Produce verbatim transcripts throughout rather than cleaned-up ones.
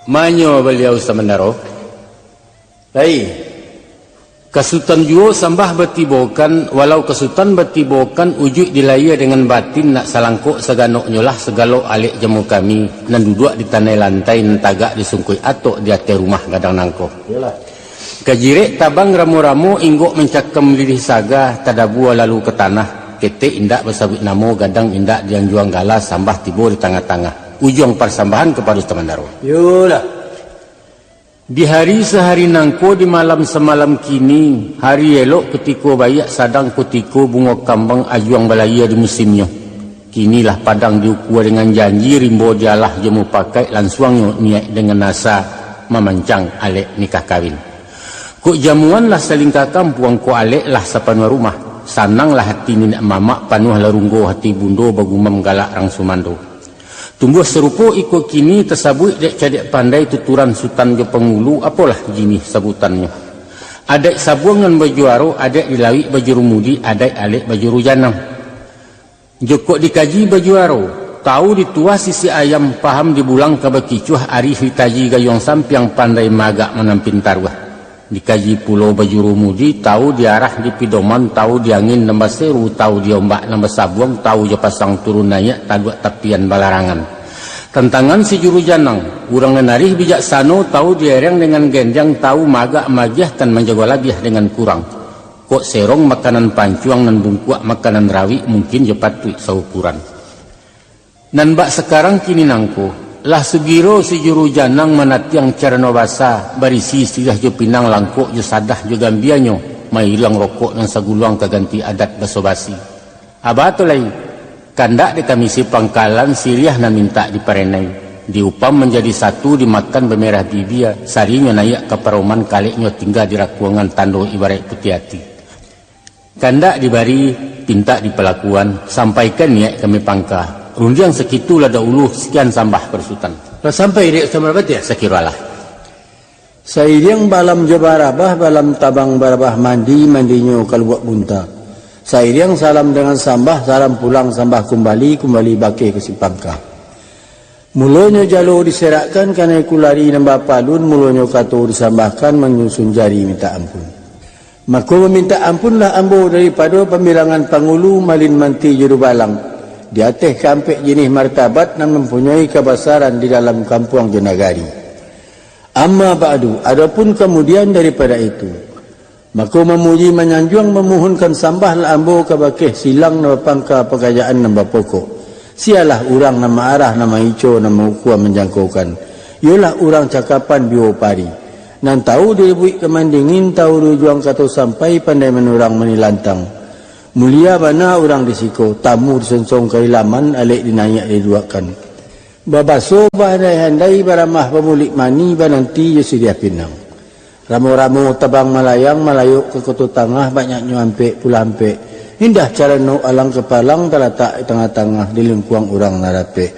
Manyo baliau samandaro. Lai. Ka Sutan juo sambah batibokan, walau ka Sutan batibokan, ujuik di lahia dengan batin nak salangkok saganoknyo lah sagalo alek jamu kami, nan duduak di tanai lantai, nan tagak di sungkuik atok di ateh rumah gadang nangko. Iyolah. Ka jirek tabang ramo-ramo, inggok mancakam lilih saga, tadabua lalu ka tanah, ketek indak basabuik namo, gadang indak dianjuang gala, sambah tibo di tangah-tangah. Ujuang parsambahan kapado Sutan Mandaro. Iyolah. Di hari sahari nangko, di malam samalam kini, hari elok kutiko baiak, sadang kutiko bungo kambang ajuang balahia di musimnyo. Kini lah padang diukua dengan janji, rimbo dialah jo mupakaik, lansuangnyo niaik dengan asa mamancang alek nikah kawin. Kok jamuan lah salingka kampuang, kok alek lah sapanuah rumah, sananglah hati niniak mamak, panuahlah runggo hati bundo, bagumam galak rang sumando. Tumbuah sarupo iko kini, tasabuik dek cadiak pandai, tuturan sutan jo pangulu, apolah jinih sabutannyo. Adaik sabuang nan bajuaro, adaik di lauik bajurumudi, adaik alek bajuru janang. Jokok dikaji bajuaro, tahu dituah sisik ayam, paham di bulang ka bakicuah, arih ditaji gayuang sampiang, pandai maagak manampin taruah. Dikaji pulo bajurumudi, tahu di arah di pidoman, tahu di angin nan baseru, tahu di ombak nan basabuang, tahu jo pasang turun naiak, taduak tapian balarangan. Tantangan si juru janang, urang nan arih bijaksano, tahu di ereng dengan gendiang, tahu maagak magiah, kan manjago labiah dengan kurang. Kok serong makanan pancuang, nan bungkuak makanan rawik, mungkin jo patuik saukuran. Nan bak sakarang kini nangko, lah sugiro si juru janang manatiang carano basa, barisi siriah jo pinang, langkok jo sadah jo gambianyo, mailang rokok nan saguluang, ka ganti adat baso-basi. Aba tu lai, kandak dek kami si pangkalan, siriah nan mintak diparenai, diupam manjadi satu, dimakan bamerah bibia, sarinyo naiak ka paroman, kaleknyo tingga di rakuangan, tando ibaraik putiah ati. Kandak dibari, pintak dipalakuan, sampaikan niaik kami pangka. Rundiang sakitu lah daulu, sakian sambah pado Sutan. Lah sampai dek Sutan Parpatiah? Sakiro alah. Sairiang balam jo barabah, balam tabang barabah mandi, mandinyo ka Lubuak Bunta. Sairiang salam dengan sambah, salam pulang sambah kumbali, kumbali bakeh ka si pangka. Mulonyo jalo diserakkan, kanai kulari nan bapalun, mulonyo kato disambahkan, manyusun jari mintak ampun. Mako mamintak ampunlah ambo daripado pambilangan pangulu, malin manti jo dubalang, di ateh kaampek jinih martabat nan mampunyoi kabasaran di dalam kampuang jo nagari. Amma ba'du, adopun kamudian daripado itu, mako mamuji manyanjuang, mamuhunkan sambahlah ambo kabakeh silang nan bapangka, pakarajaan nan bapokok. Sialah urang nan maarah, nan maico, nan maukua, manjangkokan, iyolah urang cakapan biwo pari, nan tahu di lubuik ka mandingin, tahu di ujuang kato sampai, pandai manurang manilantang. Mulia bana urang di siko, tamu disonsong ka ilaman, alek dinaiak diduakkan. Babaso bahandai-handai, baramah bamulik mani, bananti jo siriah pinang. Ramo-ramo tabang malayang, malayok ka Koto Tangah, banyaknyo ampek pulo ampek. Indah carano alang kapalang, talatak di tangah-tangah, di lingkuang urang nan rapek.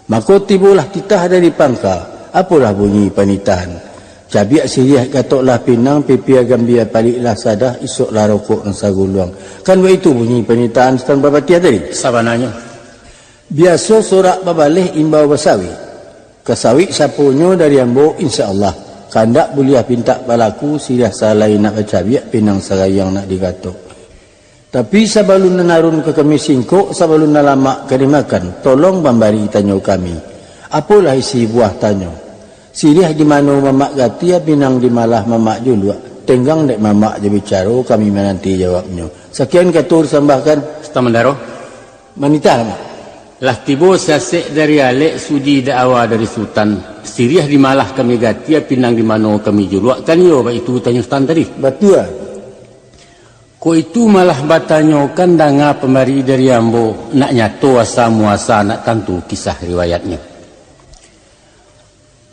Mako tibolah titah dari pangka, apolah bunyi panitahan. Cabiak siriah gatoklah pinang, pipia gambia paliklah sadah, isoklah rokok nan saguluang. Kan baitu bunyi panitahan Sutan Parpatiah tadi? Sabananyo. Biaso sorak babaleh, imbau basawik. Ka sawik saponyo dari ambo, insya Allah. Kandak buliah pintak balaku, siriah salai nak bacabiak, pinang sagayang nak digatok. Tapi sabalun nan aruih ka kami singkok, sabalun nan lamak ka dimakan, tolong mambari tanyo kami. Apolah isi buah tanyo? Siriah di mano mamak gatia, pinang di malah mamak juluak. Tenggang dek mamak jo bicaro, kami mananti jawabnyo. Sakian kato disambahkan. Sutan Mandaro. Manitah, Mak. Lah tibo sasek dari alek, sudi daawa dari Sutan. Siriah di malah kami gatia, pinang di mano kami juluak, kan iyo baitu tanyo Sutan tadi? Batua. Kok itu malah batanyokan, danga pambari dari ambo, nak nyato asa muasa, nak tantu kisah riwayatnyo.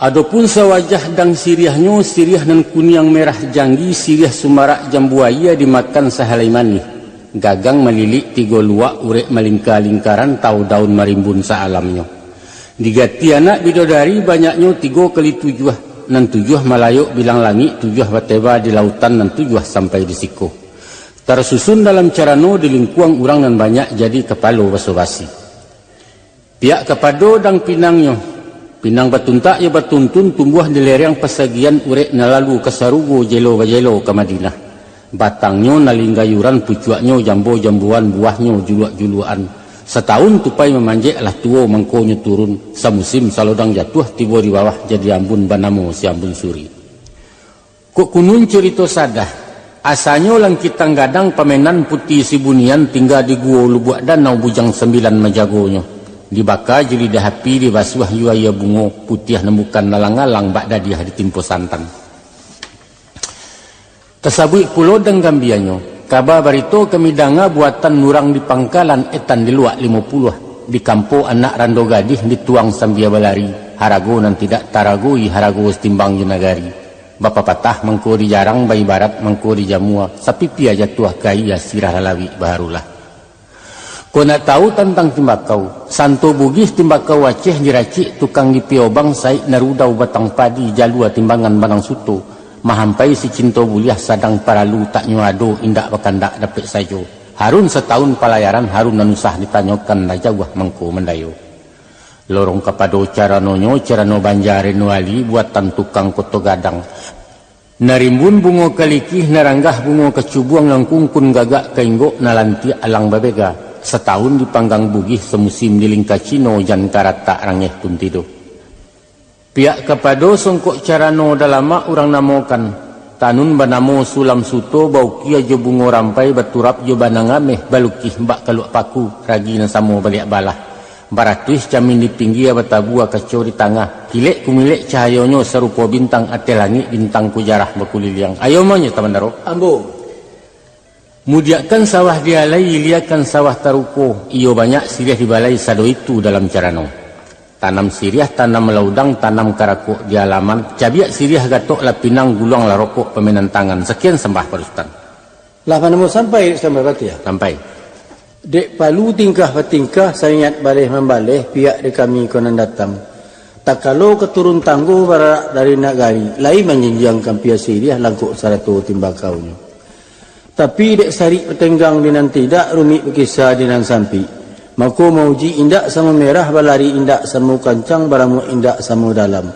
Adopun sawajah dang siriahnyo, siriah nan kuniang merah janggi, siriah sumarak jambu aia, dimakan sahalai manih. Gagang malilik tigo luak, urek malingka-lingkaran, tahu daun marimbun saalamnyo. Digati anak bidodari, banyaknyo tigo kali tujuah, nan tujuah malayok bilang langik, tujuah bateba di lautan, nan tujuah sampai di siko. Tarsusun dalam carano, di lingkuang urang nan banyak, jadi kapalo baso-basi. Piak kapado dang pinangnyo, Pinang batuntak jo batuntun, tumbuah di lereng pasagian, urek nan lalu ka sarugo, jelo bajelo ka Madinah. Batangnyo nan linggayuran, pucuaknyo jambo-jamboan, buahnyo juluak-juluakan. Satahun tupai mamanjek, lah tuo mangkonyo turun, samusim salodang jatuah, tibo di bawah jadi ambun, banamo si Ambun Suri. Kok kunun curito sadah, asanyo Langkitang Gadang, pamenan Puti Sibunian, tingga di guo lubuak danau, bujang sambilan majagonyo. Dibaka jo lidah api, dibasuah jo aia bungo, putiah nan bukan alang-alang, bak dadiah ditimpo santan. Tasabuik pulo dan gambianyo, kaba barito kami danga, buatan urang di pangkalan, etan di luak limo puluah, dikampo anak rando gadih, dituang sambia balari, harago nan tidak taragoi, harago satimbang jo nagari. Bapapatah mangko dijarang, baibarat mangko dijamua, sapipia jatuah ka aia, sirah lalawik baharulah. Kok nak tahu tantang timbakau, santo Bugih timbakau Aceh diracik, tukang di Piobang Saik Narudau, batang padi jalua timbangan Banang Suto, mahampai si cinto buliah, sadang paralu taknyo ado, indak bakandak dapek sajo. Harun satahun palayaran, harun nan usah ditanyokan, lah jauah mangko mandayo. Lorong kapado caranonyo, carano Banjar Reno Ali, buatan tukang Koto Gadang. Narimbun bungo kalikih, naranggah bungo kacubuang, nan kungkun gagak ka inggok, nalantiak alang babega. Satahun dipanggang Bugih, samusim di lingka Cino, jan karatak rangeh pun tido. Piak kapado songkok carano dalamak, urang namokan tanun banamo Sulam Suto, baukia jo bungo rampai, baturap jo banang ameh, balukih bak kaluak paku, ragi nan samo baliak balah. Baratuih camin di pinggia, batabua kaco di tangah, kilek kumilek cahayonyo, sarupo bintang ateh langik, bintang ko jarah bakuliliang. Ayo manyo, Tabandaro. Ambo. Mudiakkan sawah di alai, iliakan sawah taruko, iyo banyak siriah di balai, sado itu dalam carano. Tanam siriah, tanam laudang, tanam karakok di alaman, cabiak siriah gatok lah pinang, guluang lah rokok pamenan tangan. Sakian sambah, Pak Sutan. Lah manamo sampai, Sutan Bapatiah? Sampai. Dek palu tingkah batingkah, saingek baleh mambaleh, piak di kami ko nan datang. Takalo ka turun tanggo, bararak dari nagari, lai manjinjiang kampia siriah, langkok sarato timbakaunyo. Tapi dek sarik batenggang di nan tidak, rumik bakisa di nan sampik. Mako mauji indak samo merah, balari indak samo kancang, baramuak indak samo dalam.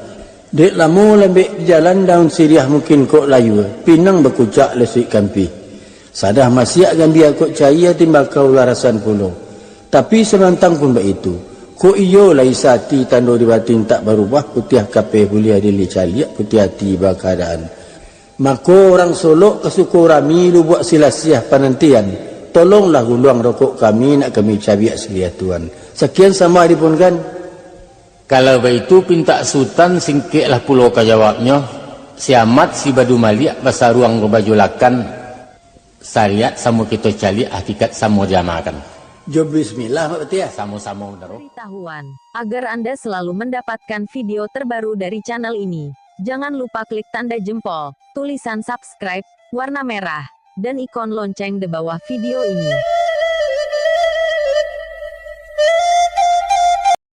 Dek lamo lambek di jalan, daun siriah mungkin kok layua, pinang bakucak lesuik kampih. Sadah masiak gambia kok caia, timbakau lah rasan pulo. Tapi samantang pun baitu, kok iyo lai sati, tando di batin tak barubah, putiah kapeh buliah dilicaliak, putiah ati bakaadaan. Mako urang Solok ka Sukorami, Lubuak Silasiah panantian, tolonglah guluang rokok kami, nak kami cabiak siriah tuan. Sakian sambah dipunkan. Kalau baitu pintak Sutan, singkeklah pulo ka jawabnyo, si Amat si Badu Maliak, basaruang babaju lakan, sariat samo kito caliak, hakikat samo diamalkan. Jo bismillah, Pak Patiah. Samo-samo, Bendaro. Pemberitahuan, agar Anda selalu mendapatkan video terbaru dari channel ini, jangan lupa klik tanda jempol, tulisan subscribe, warna merah, dan ikon lonceng di bawah video ini.